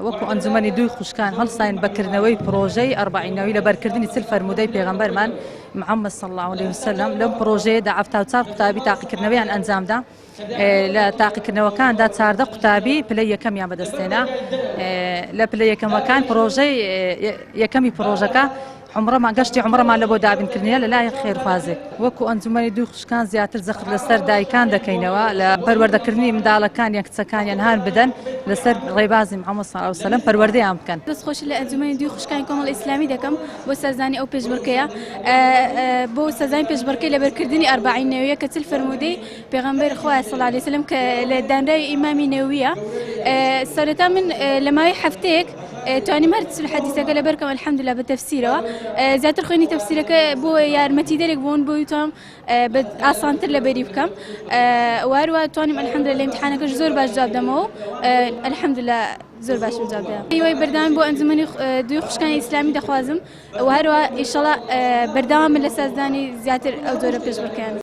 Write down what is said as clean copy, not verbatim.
وەکو ئەنجومەنی دووی خوشکان هەڵساین بە کردنەوەی پڕۆژەی ئەربەعین نەوەوی لەبەرکردنی 40 فەرموودەی پێغەمبەرمان محەممەد صلی اللە علیه وسلم. لەم پڕۆژەیەدا 74 قوتابی تاقیکردنەوەیان ئەنجامدا. لە تاقیکردنەوەکاندا 14 قوتابی پلەی یەکەمیان بەدەستهێنا. لە پلە یەکەمەکان پڕۆژەی یەکەمی پڕۆژەکە عومڕەمان گەشتی عومڕەمان لە بۆ دابینکردنیە لە لایەن خێرخوازێک. وەکو ئەنجومەنی دووی خوشکان زیاتر جەخت لەسەر دایکان دەکەینەوە لە پەروەردەکردنی منداڵەکانیان کچەکانیان هان بدەن لەسەر ڕێبازی محەممەد صلی اللە علیه وسلم پەروەردەیان بکەن. دەستخۆشی لە ئەنجومەنی دووی خوشکانی کۆمەڵی ئیسلامی دەکەم بۆ سازدانی ئەو پێشبڕکێیە بۆ سازدانی پێشبڕکێ لەبەرکردنی ئەربەعین نەوەویە کە 40 فەرموودەی پێغەمبەر خوایە صلی اللە علیه وسلم کە لە دانراوی ئیمامی نەوەویە. سەرەتا من لە ماوەی هەفتەیەک توانیم هەر 40 حەدیسەکە لەبەر کەم الحمدلله بە تەفسیرەوە زیاتر خوێنی تەفسیرەکە بۆ یارمەتیدەرێک بوون بۆی توام بە ئاسانتر لەبەری بکەم واروا توانیم الحمدلله لە ئیمتحانەکەش زۆر باش جواب دەمەوە الحمدلله زۆر باشم جواب دەم. هیوای بەردەوام بۆ ئەنجومەنی دووی خوشکانی ئیسلامی دەخوازم و هەروە ئیشەڵا بەردەوام بن لە سازدانی زیاتر ئەو جۆرە پێشبڕکێیانە.